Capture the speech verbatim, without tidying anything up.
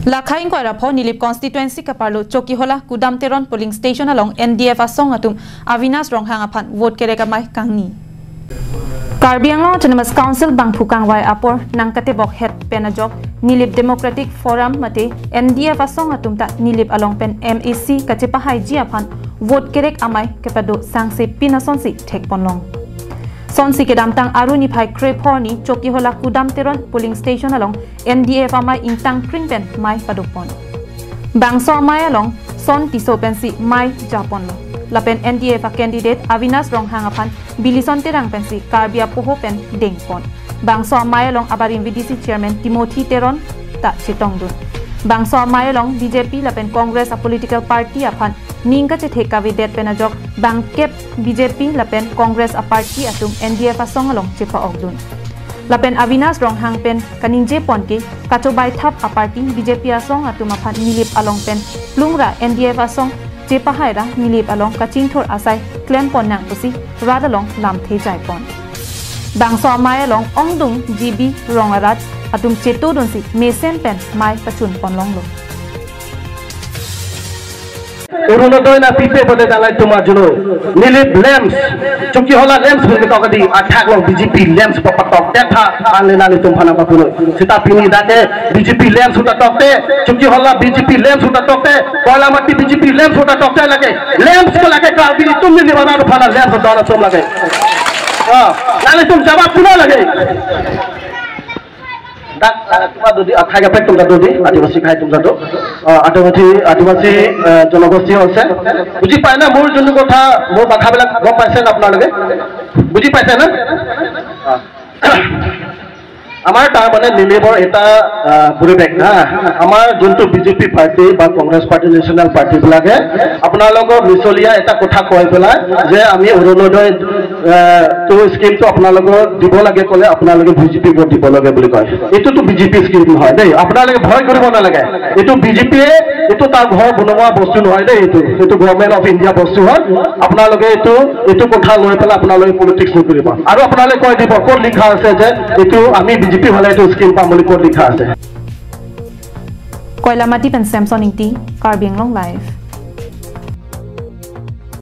Lakhai ingkoi ra pho Nilip constituency kaparlo Chokihola Kudam Teron polling station along N D F asong atum Avinash Ronghang aphan vote kerek amei kangni. Karbi Anglong Autonomous Council bangphu kangvai apor nangkatebok het pen ajok Nilip Democratic Forum mate N D F asong atum ta Nilip along pen M A C kachepahaiji aphan vote kerek amei kepado sangse pin asonsi thekponlong. Sonsi kedamtang Aru niphai krepho arni Chokihola Kudam Teron polling station along N D F amei ingtangkring pen mei padopon. Bangso amei along Son Tisso pensi mei japonlo. Lapen N D F a candidate Avinash Ronghang aphan Bilison Terang pensi Karbi apoho pen dengpon. Bangso amei along abarim V D C chairman Timothy Teron ta chetongdun. Bangso amei along B J P lapen Congress a political party aphan ning kachethek kavedet pen ajok bangkep B J P lapen Congress a party atum N D F asong along chepa-okdun. Lapen Avinash Ronghang pen kaningjepon ke kachobai thap a party B J P asong atum aphan Nilip along pen plung ra N D F asong chepahai ra Nilip along kachingthur asai klempon nang pusi rat along lamthe jaipon. Bangso amei along ongdung G B Rong arat atum chetodunsi mesen pen mei pachunponlonglo. Orunodoi nangpipe pute nanglitum arjulo. Nilip LAMPS, Chokihola LAMPS pun ketok kedi, athak along B J P LAMPS papatok det tha, anle nanglitum aphan nangpapulo. Seta pini dak ke B J P LAMPS ahut ta tokte, Chokihola B J P LAMPS ahut ta tokte, Koilamati B J P LAMPS ahut ta tokte lake. LAMPS ke lake Karbi atum Nilip arat aphan LAMPS adon atum lake. Ah, nanglitum jawab pulo lake. Dak, ah, কিবা যদি, ah, khai kaprek atum ta do dei, Adivasi khai atum ta do. Ah, Adivasi, Adivasi, ah, জনগোষ্ঠী আছে। বুজি পায় না? মোৰ যোনটো কথা, মোৰ কথাবিলাক গম পাইছে না আপোনালোকে? বুজি পাইছে না? Ah. আমাৰ তাৰমানে নিলিপৰ এটা, আহ, পৰিৱেশ, হা? আমাৰ যোনটো B J P party বা Congress party, national party বিলাকে আপোনালোকক মিছলীয়া এটা কথা কৈ পেলাই যে আমি অৰুণোদয়, আহ, টো স্কিমটো আপোনালোকক দিব লাগে ক'লে আপোনালোকে B J P ভোট দিব লাগে বুলি কয়। এইটোতো B J P স্কিম নহয় দেই, আপোনালোকে ভয় কৰিব নালাগে। এইটো B J P য়ে, এইটো তাৰ ঘৰ বনোৱা বস্তু নহয় দেই, এইটো, এইটো Government of India বস্তু হয়। আপোনালোকে এইটো, এইটো কথা লৈ পেলাই আপোনালোকে পলিটিক্স নকৰিব। আৰু আপোনালোকে কৈ দিব ক'ত লিখা আছে যে এইটো আমি B J P হ'লে এইটো স্কিম পাম বুলি ক'ত লিখা আছে। Koilamati pen Samson Ingti, Karbi Anglong Live.